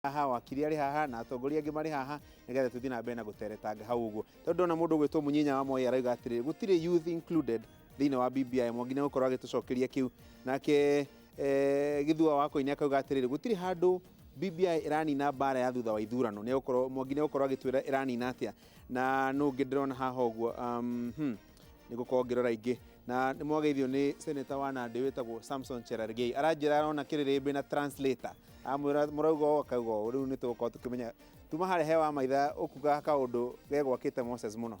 Haha wakiri arĩ haha na atongoria angĩ marĩ haha nĩgetha tũthiĩ na mbere na gũteretanga hau ũguo, tondũ ndona mũndũ ũgwĩtwo Mũnyinya wa Moi arauga atĩrĩrĩ, gũtirĩ youth included thĩinĩ wa BBI. Mwangi nĩ gũkorwo agĩtũcokeria kĩu. Nake Gĩthua wa Koine akauga atĩrĩrĩ, gũtirĩ handũ BBI ĩranina mbara ya thutha wa ithurano. Nĩ gũkorwo Mwangi nĩ gũkorwo agĩtwĩra ĩranina atĩa. Na nũ ũngĩ ndĩrona haha ũguo? Nĩ gũkorwo ngĩrora ingĩ na nĩ mwageithio nĩ seneta wa Nandĩ wĩtagwo Samson Cherargei, aranjĩra arona kĩrĩrĩmbĩ na translator amwĩra mũrauga ũũ akauga ũũ. Rĩu nĩ tũgũkorwo tũkĩmenya tuma harĩa he wa maitha ũkuga kaũndũ gegwakĩte Moses mũno.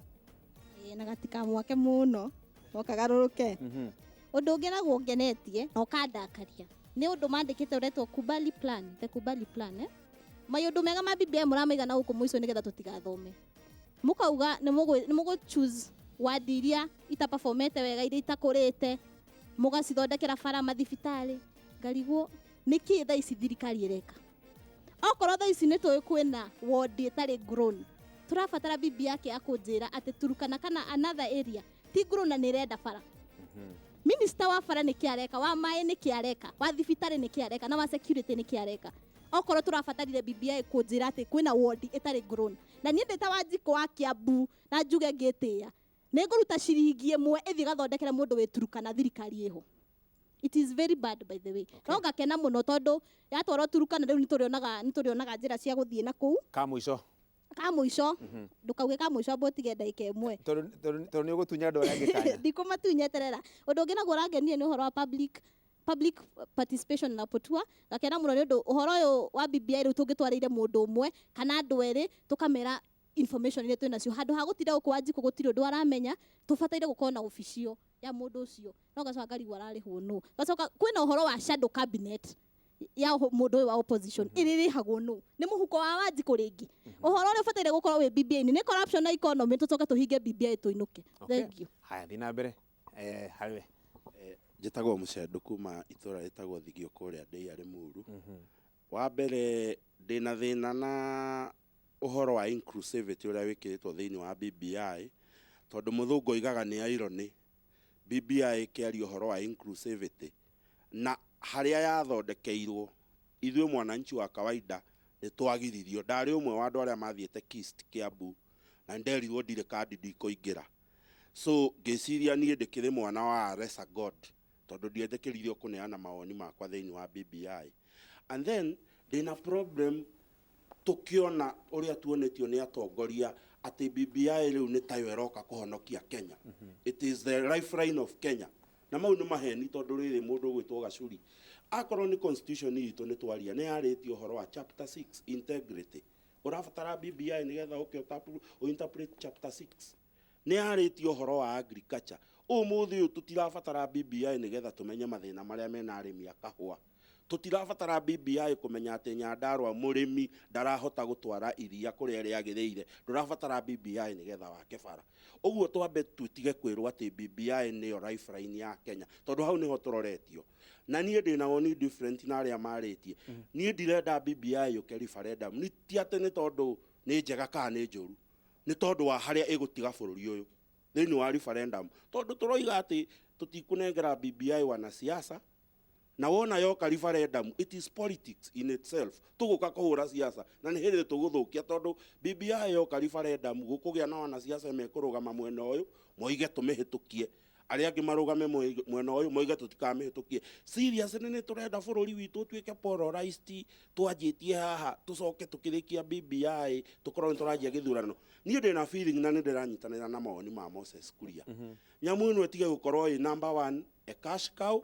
Ĩĩ, na gatikamwake mũno no kagarũrũke. Ũndũ ũngĩ naguo ũngenetie na ũkandakaria nĩ ũndũ mandĩkĩte ũretwo Kubali Plan, the Kubali Plan, eh? Maũndũ mega ma BBI mũramaiga na gũkũ mũico nĩgetha tũtigathome. Mũkauga nĩ mũgũ choose wadi iria itaperformete wega, iria itakũrĩte, mũgacithondekera bara, mathibitarĩ. Ngarigwo nĩkĩ thaa ici thirikari ĩreka. Okorwo thaa ici nĩ tũĩ kwĩna ward ĩtarĩ grown, tũrabatara bibi yake ya kũnjĩra atĩ Turukana kana another area ti grown na nĩ ĩrenda bara. Minister wa bara nĩkĩ areka, wa maĩ nĩkĩ areka, wa thibitarĩ nĩkĩ areka, na wa security nĩkĩ areka, okorwo tũrabatarire BBI kũnjĩra atĩ kwĩna ward ĩtarĩ grown? Na niĩ ndĩ ta Wanjikũ wa Kiambu na njuge ngĩtĩĩa, nĩ ngũruta ciringi ĩmwe ĩthiĩ gathondekere mũndũ wĩ Turukana thirikari ĩho? It is very bad, by the way. No ngakena mũno tondũ yatwarwo Turukana rĩu nĩ tũrĩonaga njĩra cia gũthiĩ na kũu. Ka mũico. Ka mũico, ndũkauge ka mũico, amba ũtige ndagĩka ĩmwe. Tondũ nĩ ũgũtunya andũ arĩa angĩ kanya. Ndikũmatunya, eterera. Ũndũ ũngĩ naguo ũrangenia nĩ ũhoro wa public participation na potua. Ngakena mũno nĩ ũndũ ũhoro ũyũ wa BBI rĩu tũngĩtwarĩire mũndũ ũmwe kana andũ erĩ, tũkamera information iria twĩ nacio, handũ ha gũtinda gũkũ Wanjikũ gũtirĩ ũndũ aramenya. Tũbataire gũkorwo na official ya mũndũ ũcio, no gacoka ngarigwo ararĩhwo nũ. Gacoka kwĩna ũhoro wa shadow cabinet ya mũndũ ũyũ wa opposition, ĩrĩrĩhagwo nũ? Nĩ mũhuko wa Wanjikũ rĩngĩ? Ũhoro ũrĩa ũbataire gũkorwo wĩ BBI nĩ corruption na economy. Tũcoke tũhinge BBI, tũinũke. Thank you. Haya, thiĩ na mbere harĩ we. Njĩtagwo Mũcendũ kuma itũra rĩtagwo Thigio kũrĩa Ndĩia Rĩmuru. Wa mbere, ndĩna thĩna na ũhoro wa inclusivity ũrĩa wĩkĩrĩtwo thĩinĩ wa BBI, tondũ mũthũngũ oigaga nĩ irony BBI ĩkĩaria ũhoro wa inclusivity na harĩa yathondekeirwo ithuĩ mwananchi wa kawaida nĩ twagiririo. Ndarĩ ũmwe wa andũ arĩa mathiĩte KIST Kiambu na nĩnderirwo ndirĩ kandi, ndikũingĩra. So ngĩciria niĩ ndĩkĩrĩ mwana wa Lesser God, tondũ ndietĩkĩririo kũneana mawoni makwa thĩinĩ wa BBI. And then ndĩna problem tũkĩona ũrĩa tuonetio nĩ atongoria atĩ BBI rĩu nĩ tayo ĩroka kũhonokia Kenya, it is the lifeline of Kenya. Na mau nĩ maheni, tondũ rĩrĩ mũndũ ũgwĩtwo Gacuri, akorwo nĩ constitution itũ nĩ twaria, nĩ yarĩtie ũhoro wa chapter 6 integrity. Ũrabatara BBI nĩgetha ũke ũinterpret chapter 6? Nĩ yarĩtie ũhoro wa agriculture. Ũmũthĩ ũyũ tũtirabatara BBI nĩgetha tũmenye mathĩna marĩa mena arĩmi a kahũa. Tũtirabatara BBI kũmenya atĩ Nyandarua mũrĩmi ndarahota gũtwara iria kũrĩa rĩagĩrĩire. Ndũrabatara BBI nĩgetha wake bara. Ũguo twambe tũtige kwĩrwo atĩ BBI nĩyo lifeline ya Kenya, tondũ hau nĩho tũroretio. Na niĩ ndĩna woni different na arĩa marĩtie. Niĩ ndirenda BBI yũke referendum, nĩ ti atĩ nĩ tondũ nĩ njega kana nĩ njũru, nĩ tondũ wa harĩa ĩgũtiga bũrũri ũyũ thĩinĩ wa referendum, tondũ tũroiga atĩ tũtikũnengera BBI wanasiasa. Na wona yoka referendum, it is politics in itself. Tũgũka kũhũra siasa na nĩ hĩndĩ tũgũthũkia, tondũ BBI yoka referendum gũkũgĩa na wanasiasa mekũrũgama mwena ũyũ moige tũmĩhĩtũkie, arĩa angĩ marũgame mwena ũyũ moige tũtikamĩhĩtũkie. Seriously, nĩ tũrenda bũrũri witũ ũtuĩke polarized? Twanjĩtie haha, tũcoke tũkĩrĩkia BBI tũkorwo nĩ tũranjia gĩthurano. Niĩ ndĩna feeling na nĩ ndĩranyitanĩra na mawoni ma Moses Kuria, nyamũ ĩno ĩtige gũkorwo ĩ number one a cash cow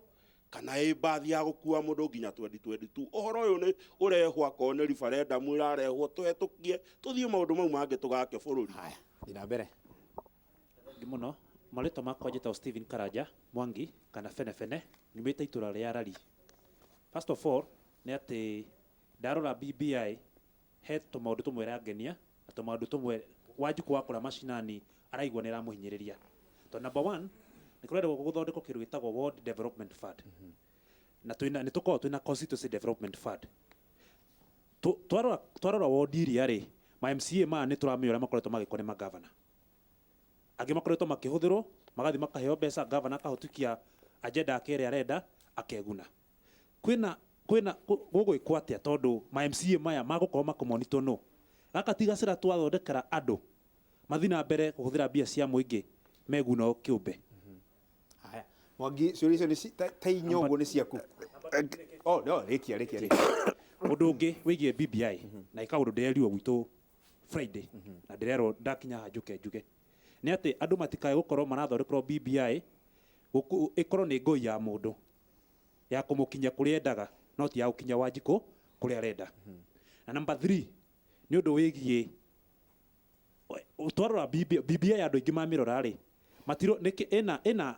kana ĩ mbathi ya gũkua mũndũ nginya 2022. Ũhoro ũyũ nĩ ũrehwo, akorwo nĩ referendum ĩrarehwo, tũhetũkie, tũthiĩ maũndũ mau mangĩ, tũgake bũrũri. Haya, thiĩ na mbere. Thengi mũno. Marĩtwa makwa njĩtagwo Stephen Karanja Mwangi kana Bene Bene, nyumĩte itũra rĩa Rari. First of all, nĩ atĩ ndarora BBI he tũmaũndũ tũmwe ĩrangenia na tũmaũndũ tũmwe Wanjikũ wa kũrĩa macinani araigua nĩ ĩramũhinyĩrĩria. Tondũ number one, nĩ kũrendwo gũthondekwo kĩndũ gĩtagwo Ward Development Fund. Na twĩna nĩ tũkoragwo twĩna Constituency Development Fund. Twarora ward iria rĩ, ma MCA maya nĩ tũramenya ũrĩa makoretwo magĩkwo nĩ magavana. Angĩ makoretwo makĩhũthĩrwo, magathiĩ makaheo mbeca, gavana akahĩtũkia agenda yake ĩrĩa arenda, akeguna. Kwĩna Kwĩna gũgwĩkwo atĩa tondũ ma MCA maya magũkorwo makũmonitwo no gaka ti gacĩra twathondekera andũ mathiĩ na mbere kũhũthĩra mbia cia mũingĩ meguno kĩũmbe. Haya, Mwangi, ciũria icio nĩ ta inya ũguo nĩ ciaku. Oh no, rĩkia rĩkia rĩkia. Ũndũ ũngĩ wĩgiĩ BBI na ĩ kaũndũ ndĩrerirwo gwitũ Friday na ndĩrerwo ndakinya haha njũke njuge nĩ atĩ andũ matikae gũkorwo marathondekerwo BBI ĩkorwo nĩ ngũi ya mũndũ ya kũmũkinyia kũrĩa endaga, no ti ya gũkinyia Wanjikũ kũrĩa arenda. Na number 3 nĩ ũndũ wĩgiĩ twarora BBI andũ aingĩ mamĩrora rĩ matiro nĩkĩ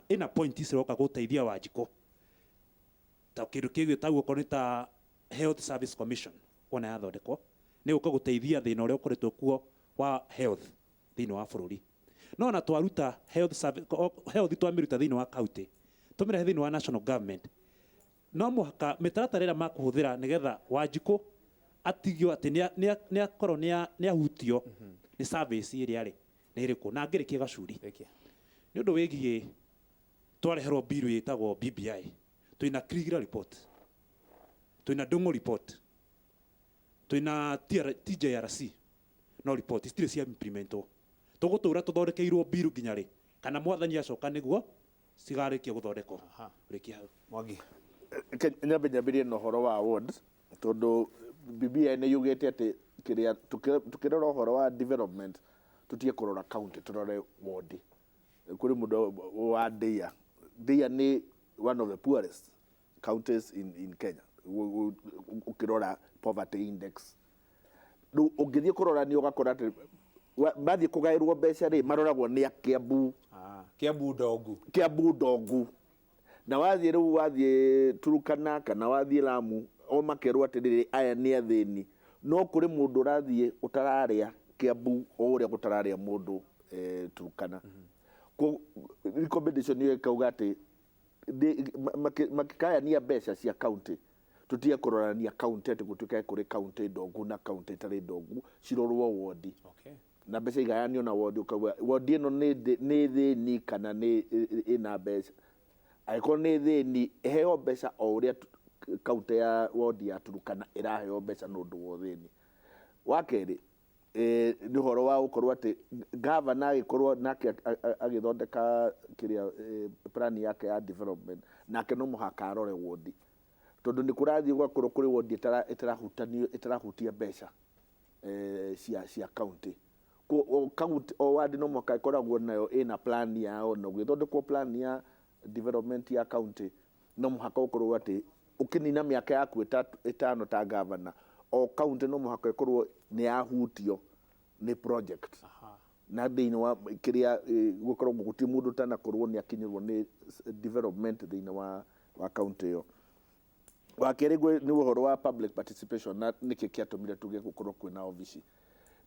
ĩna point ciroka gũteithia Wanjikũ ta kĩndũ kĩgiĩ ta okorwo nĩ ta Health Service Commission wona yathondekwo nĩ gũka gũteithia thĩna ũrĩa ũkoretwo kuo wa health thĩinĩ wa bũrũri. No na twaruta health service, health twamĩruta thĩinĩ wa county tũmĩrehe thĩinĩ wa national government, no mũhaka mĩtaratara ĩrĩa makũhũthĩra nĩgetha Wanjikũ atigio atĩ nĩ akorwo nĩ ahutio nĩ service ĩrĩa rĩ nĩ ĩrĩkũ. Na ngĩrĩkia gacuri nĩ ũndũ wĩgiĩ twareherwo bill ĩtagwo BBI, twĩna Kriegler report, twĩna Ndung'u report, twĩna TJRC, no report citirĩ cia implementwo. Tũgũtũra tũthondekeirwo bill nginya rĩ kana mwathani acoka nĩguo cigarĩkia gũthondekwo. Rĩkia hau. Mwangi. Nyambe nyambĩrĩrie na ũhoro wa ward tondũ BBI nĩ yugĩte atĩ kĩrĩa tukĩrora ũhoro wa development tutige kũrora county tũrore ward. Kũrĩ mũndũ wa Ndeia. Ndeia nĩ one of the poorest counties in Kenya. Ũkĩrora poverty index. Rĩu ũngĩthiĩ kũrora nĩ ũgakora atĩ mathiĩ kũgaĩrwo mbeca rĩ maroragwo nĩ a Kiambu. Kiambu ndongu. Kiambu ndongu. Na wathiĩ rĩu wathiĩ Turukana kana wathiĩ Lamu o makerwo atĩrĩrĩ aya nĩ athĩni. No kũrĩ mũndũ ũrathiĩ ũtararĩa Kiambu o ũrĩa gũtararĩa mũndũ Turukana. Recommendation ĩyo ĩkauga atĩ makĩgayania mbeca cia county tutige kũrorania county atĩ gũtuĩke kũrĩ county ndongu na county ĩtarĩ ndongu, cirorwo wodi. Na mbeca igayanio na wodi, ũkauga wodi ĩno nĩ thĩni kana nĩ ĩna mbeca. Angĩkorwo nĩ thĩni ĩheo mbeca o ũrĩa county ya wodi ya Turukana ĩraheo mbeca nĩ ũndũ wa ũthĩni. Wa kerĩ nĩ ũhoro wa gũkorwo atĩ gavana agĩkorwo nake agĩthondeka kĩrĩa plan yake ya development, nake no mũhaka arore wodi tondũ nĩ kũrathiĩ gũgakorwo kũrĩ wodi ĩtarahutia mbeca cia county. O county o wadi no mũhaka ĩkoragwo nayo ĩna plan yao, na gũgĩthondekwo plan ya development ya county no mũhaka ũkorwo atĩ ũkĩnina mĩaka yaku ĩtano ta gavana, o county no mũhaka ĩkorwo nĩ yahutio nĩ project. Na thĩinĩ wa kĩrĩa gũkorwo gũtirĩ mũndũ ũtanakorwo nĩ akinyĩrwo nĩ development thĩinĩ wa county ĩyo. Wa kerĩ nĩ ũhoro wa public participation, na nĩkĩ kĩatũmire tuge gũkorwo kwĩna obici,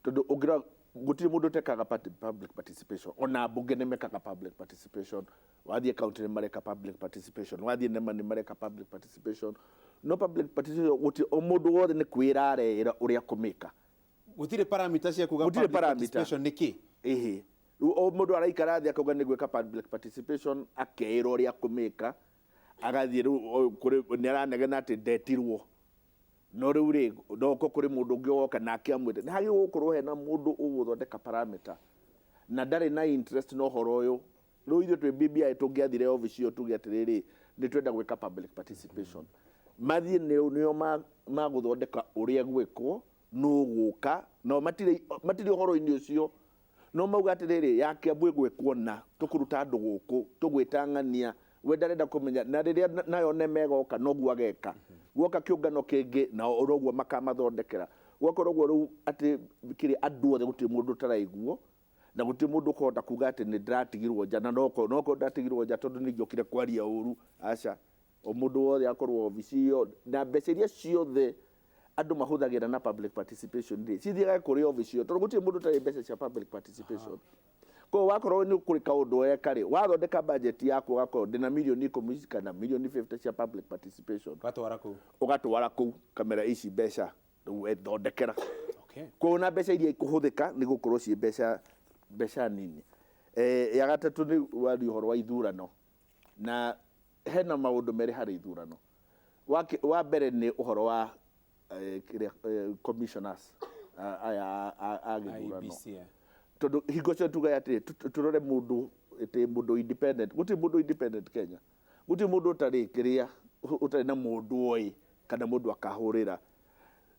tondũ ũngĩrora gũtirĩ mũndũ ũtekaga public participation, ona mbunge nĩ mekaga public participation, wathiĩ county nĩ mareka public participation, wathiĩ NEMA nĩ mareka public participation. No public participation gũtirĩ o mũndũ wothe nĩ kwĩra areĩra ũrĩa kũmĩka. Gũtirĩ parameter cia kuga Gũtirĩ public parameter. participation nĩ kĩ? Ĩhĩ. Rĩu o mũndũ araikara thĩ akauga nĩ gwĩka public participation, akeĩra ũrĩa kũmĩka, agathiĩ rĩu kũrĩ nĩ aranegena atĩ ndetirwo. No rĩu rĩ, no ũkorwo kũrĩ mũndũ ũngĩ woka nake amwĩte. Nĩ hagĩrĩirwo gũkorwo hena mũndũ ũgũthondeka parameter na ndarĩ na interest na ũhoro ũyũ. Rĩu ithuĩ twĩ BBI tũngĩathire obici ĩyo tuge atĩrĩrĩ, nĩ twenda gwĩka public participation. Mathiĩ nĩo magũthondeka ũrĩa gwĩkwo, nũ gũka, no matirĩ ũhoro-inĩ ũcio. No mauga atĩrĩrĩ, ya Kiambu ĩgwĩkwo na tũkũruta andũ gũkũ, tũgwĩta ng'ania, we ndarenda kũmenya, na rĩrĩa nayo NEMA ĩgoka noguo ageka. Guoka kĩũngano kĩngĩ na noguo makamathondekera. Gwakorwo ũguo rĩu atĩ kĩrĩa andũ othe gũtirĩ mũndũ ũtaraiguo, na gũtirĩ mũndũ ũkũhota kuga atĩ nĩ ndĩratigirwo nja, na nokorwo ndatigirwo nja tondũ nĩ ingĩokire kwaria ũru, aca. O mũndũ wothe akorwo obici ĩyo, na mbeca iria ciothe andũ mahũthagĩra na public participation rĩ, cithiaga kũrĩ obici ĩyo, tondũ gũtirĩ mũndũ ũtarĩ mbeca cia public participation. Koguo wakorwo nĩ kũrĩ kaũndũ weka rĩ, wathondeka budget yaku ũgakorwo ndĩna mirioni 10 kana mirioni 50 cia public participation. Ũgatwara kũu. Ũgatwara kũu kamera ici mbeca rĩu ethondekera. Koguo na mbeca iria ikũhũthĩka nĩ gũkorwo ciĩ mbeca nini. Ya gatatũ nĩ waria ũhoro wa ithurano, na hena maũndũ merĩ harĩ ithurano. Wa mbere nĩ ũhoro wa kĩrĩa, commissioners aya a gĩthurano. IEBC, eh. Tondũ hingo ciothe tugaga atĩrĩ, tũrore mũndũ ĩtĩ mũndũ independent. Gũtirĩ mũndũ independent Kenya, gũtirĩ mũndũ ũtarĩ kĩrĩa, ũtarĩ na mũndũ oĩ kana mũndũ akahũrĩra.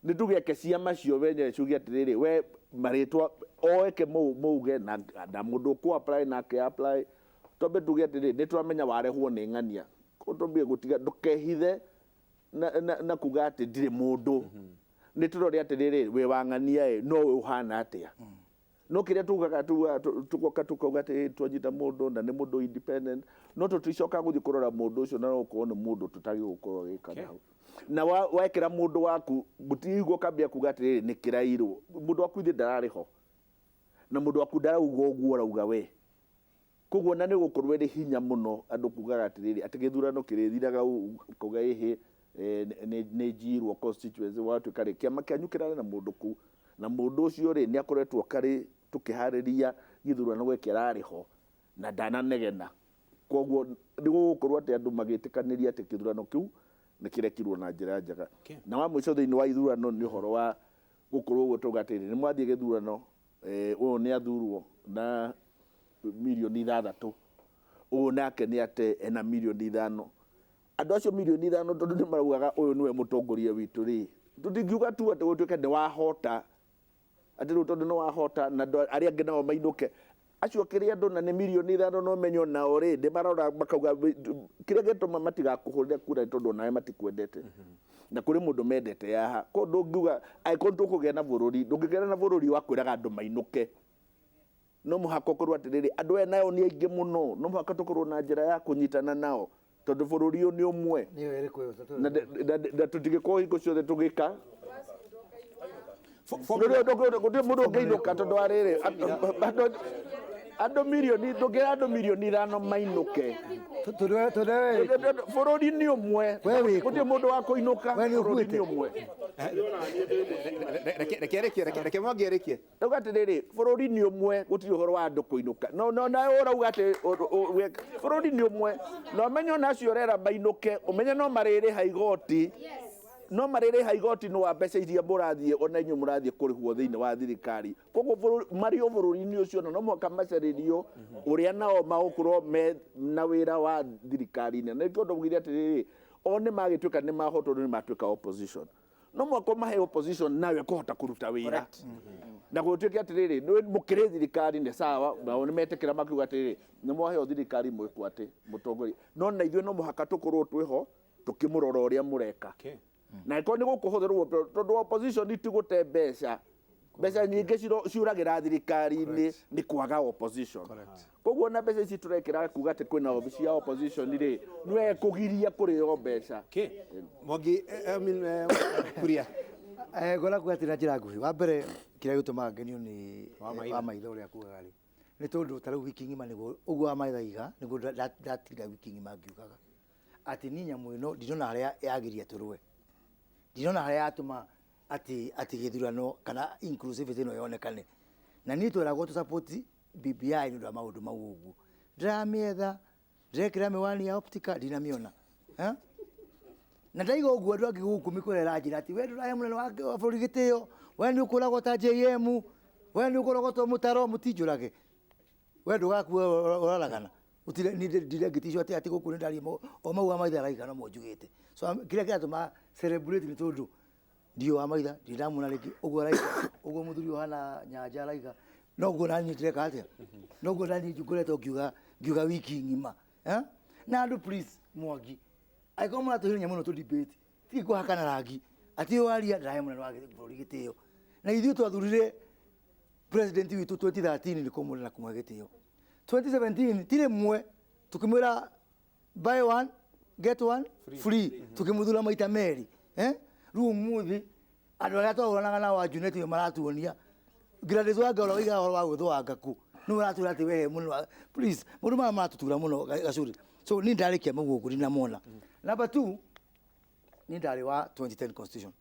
Nĩ tugeke ciama cio wenyewe ciuge atĩrĩrĩ, we marĩtwa oeke mauge na mũndũ ũkũ apply nake apply. Twambe tuge atĩrĩrĩ, nĩ twamenya warehwo nĩ ng'ania. Koguo twambie gũtiga ndũkehithe na kuga atĩ ndirĩ mũndũ. Nĩ tũrore atĩrĩrĩ, wĩ wa ng'ania ĩ, no we ũhana atĩa. No kĩrĩa tugaga, tugoka tukauga atĩ twanyita mũndũ na nĩ mũndũ independent, no tũticoka gũthiĩ kũrora mũndũ ũcio, na no ũkorwo nĩ mũndũ tũtagĩrĩirwo gũkorwo agĩka nao. Na wekĩra mũndũ waku mũtigwo kambia kuga atĩrĩrĩ, nĩ kĩrairwo mũndũ waku, ithe ndararĩ ho na mũndũ waku ndarauga ũguo ũrauga we. Koguo na nĩ gũkorwo ĩrĩ hinya mũno andũ kugaga atĩrĩrĩ, atĩ gĩthurano kĩrĩthiraga ũkauga ĩhĩ, nĩ njirwo constituency watuĩka rĩ, kĩama kĩanyu kĩrarĩ na mũndũ kũu, na mũndũ ũcio rĩ, nĩ akoretwo karĩ tũkĩharĩria gĩthurano gĩkĩ ararĩ ho na ndananegena. Koguo nĩ gũgũkorwo atĩ andũ magĩtĩkanĩria atĩ gĩthurano kĩu nĩ kĩrekirwo na njĩra njega. Na wa mũico thĩinĩ wa ithurano nĩ ũhoro wa gũkorwo ũguo tauga atĩrĩ, nĩ mwathiĩ gĩthurano, ũyũ nĩ athurwo na 6 mirioni, ũyũ nake nĩ ate ena 5 mirioni. Andũ acio 5 mirioni, tondũ nĩ maraugaga ũyũ nĩwe mũtongoria witũ rĩ, tũtingiuga tu atĩ gũtuĩke nĩ wahota, atĩ rĩu tondũ nĩ wahota na andũ arĩa angĩ nao mainũke. Acio kĩrĩa andũ na nĩ 5 mirioni, no menyo nao rĩ, nĩ marora makauga kĩrĩa gĩtũma matigakũhũrĩre kura nĩ tondũ onawe matikwendete na kũrĩ mũndũ mendete haha. Koguo ndũngiuga angĩkorwo tũkũgĩa na bũrũri, ndũngĩgĩa na bũrũri wa kwĩraga andũ mainũke. No mũhaka ũkorwo atĩrĩrĩ, andũ aya nao nĩ aingĩ mũno, no mũhaka tũkorwo na njĩra ya kũnyitana nao tondũ bũrũri ũyũ nĩ ũmwe. Nĩyo ĩrĩkũ ĩyo? Na tũtingĩkorwo hingo ciothe tũgĩka gũtirĩ mũndũ ũngĩinũka tondũ arĩrĩ andũ mirioni, ndũngĩra andũ 5 mirioni mainũke. Tondũ Bũrũri nĩ ũmwe. We wĩ kũ? Gũtirĩ mũndũ wa kũinũka. We nĩ Bũrũri ũkuĩte? nĩ ũmwe. Reke arĩkie, reke Mwangi arĩkie. Rauga atĩrĩrĩ, bũrũri nĩ ũmwe, gũtirĩ ũhoro wa andũ kũinũka. No nawe ũrauga atĩ bũrũri nĩ ũmwe, na ũmenye ona acio ũrera mainũke, ũmenye no marĩrĩha igoti, no marĩrĩha igoti nĩ wa mbeca iria mũrathiĩ ona inyuĩ mũrathiĩ kũrĩhwo thĩinĩ wa thirikari. Koguo marĩ o bũrũri-inĩ ũcio, na no mũhaka macarĩrio ũrĩa nao magũkorwo me na wĩra wa thirikari-inĩ. Na nĩkĩo ndaugire atĩrĩrĩ, o nĩ magĩtuĩka nĩ mahotwo, nĩ matuĩka opposition, no mũhaka ũmahe opposition nawe ĩkũhota kũruta wĩra na gũtuĩke atĩrĩrĩ, nĩ mũkĩrĩ thirikari nĩ sawa, nao nĩ metĩkĩra makiuga atĩrĩrĩ, nĩ mwaheo thirikari mwĩkwo atĩ mũtongoria, no na ithuĩ no mũhaka tũkorwo twĩho tũkĩmũrora ũrĩa mũreka. Na angĩkorwo nĩ gũkũhũthĩrwo, tondũ opposition ti gũte mbeca, mbeca nyingĩ ciũragĩra thirikari-inĩ nĩ kwaga opposition. Koguo na mbeca ici tũrekĩra kuga atĩ kwĩna obici ya opposition rĩ, nĩwe kũgiria kũrĩo mbeca. Okay. Mwangi, I mean, Kuria. Ngwenda kuga atĩ na njĩra nguhĩ, wa mbere kĩrĩa gĩtũmaga ngenio nĩ Wa Maitha. Wa Maitha ũrĩa kugaga rĩ, nĩ tondũ ta rĩu wiki ng'ima nĩguo ũguo wa Maitha iga nĩguo ndatinda wiki ng'ima ngiugaga atĩ niĩ nyamũ ĩno ndinona harĩa yagiria tũrũe, ndinona harĩa yatũma atĩ gĩthurano kana inclusivity ĩno yonekane. Na niĩ tweragwo tũ support BBI nĩ ũndũ wa maũndũ mau. Ũguo ndĩramĩetha, ndĩrekĩra mĩwani ya optica, ndinamĩona. Eh? Na ndaiga ũguo, andũ angĩ gũkũ mĩkũra ĩranjĩra atĩ we ndũrahe mũnene wa bũrũri gĩtĩo, we nĩ ũkũragwo ta JM, we nĩ ũkũrogotwo mũtaro. Mũtinjũrage, we ndũgakua ũraragana. Gũtirĩ niĩ ndirengĩticwo atĩ gũkũ nĩ ndaria o mau wa Maitha araiga no mo njugĩte. So kĩrĩa kĩratũma celebrate nĩ tondũ ndiũ wa Maitha ndirĩ ndamuona rĩngĩ ũguo araiga ũguo, mũthuri ũhana nyanja araiga noguo, na niĩ ndĩreka atĩa noguo, na niĩ ngoretwo ngiuga wiki ng'ima. Eh? Na andũ, please, Mwangi, angĩkorwo mũratũhinya mũno tũ debate, tige kũhakana rangi atĩ ũyũ aria ndarahe mũnene wa bũrũri gĩtĩo. Na ithuĩ twathurire president witũ 2013 nĩ kũmwenda na kũmũhe gĩtĩo. 2017 ti rĩmwe tukĩmwĩra buy one get one free, tukĩmũthura maita merĩ. Eh, rĩu ũmũthĩ andũ arĩa twahũranaga nao a Junet nĩo maratuonia Gladys Wanga ũrĩa waigaga ũhoro wa gwĩthũanga kũ nĩwe ũratwĩra atĩ wehe mũno please, maũndũ maya maratutura mũno gacũrĩ. So niĩ ndarĩkia mau ũguo ndinamona. Number two, niĩ ndarĩ wa 2010 constitution,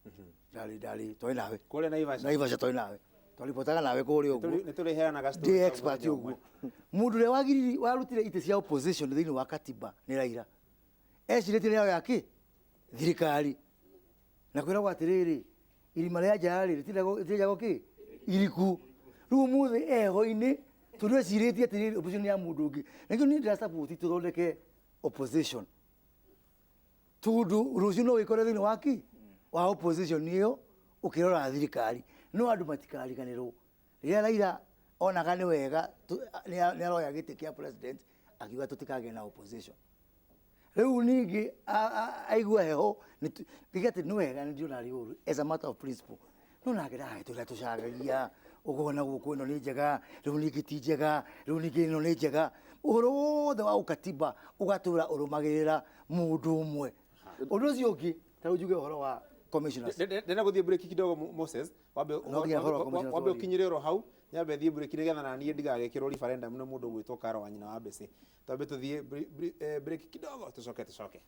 ndarĩ twarĩ nawe. Kũrĩa Naivasha. Naivasha twarĩ nawe, twaripotaga nawe kũrĩa ũguo. Nĩ tũrĩheanaga story Ndĩ cia expert mũthenya ũguo ũmwe. Mũndũ ũrĩa wagiriri warutire itĩ cia opposition thĩinĩ wa katiba nĩ Raila. Ecirĩtie nĩ yao yake Thirikari na kwĩragwo atĩrĩrĩ, irima rĩa nja rĩ rĩtinjagwo kĩ iriku. Rĩu ũmũthĩ eho-inĩ tondũ ecirĩtie atĩrĩrĩ, opposition nĩ ya mũndũ ũngĩ, na nĩkĩo niĩ ndĩra support tũthondeke opposition, tondũ rũciũ no wĩkore thĩinĩ wa ki wa opposition ĩyo ũkĩrora thirikari. No andũ matikariganĩrwo rĩrĩa Raila onaga nĩ wega nĩ aroya gĩtĩ kĩa president, akiuga tũtikagĩe na opposition. Rĩu ningĩ aigua heho tiga atĩ nĩ wega, nĩ ndĩrona arĩ ũru as a matter of principle, no nake ndagagĩtũra tũcagagia ũkona gũkũ ĩno nĩ njega, rĩu ningĩ ti njega, rĩu ningĩ ĩno nĩ njega. Ũhoro wothe wa ũkatiba ũgatũra ũrũmagĩrĩra mũndũ ũmwe. Ũndũ ũcio ũngĩ, ta rĩu njuge ũhoro wa commissioners. Ndĩrenda gũthiĩ break kidogo, Moses, wambe No nginya ũhoro wa commissioners wambe warie. Ũkinyĩre oro hau, nyambe thiĩ break nĩgetha na niĩ ndigagĩkĩrwo referendum nĩ mũndũ ũgwĩtwo Karo wa nyina wa Mbĩcĩ. Twambe tũthiĩ break kidogo, tũcoke tũcoke.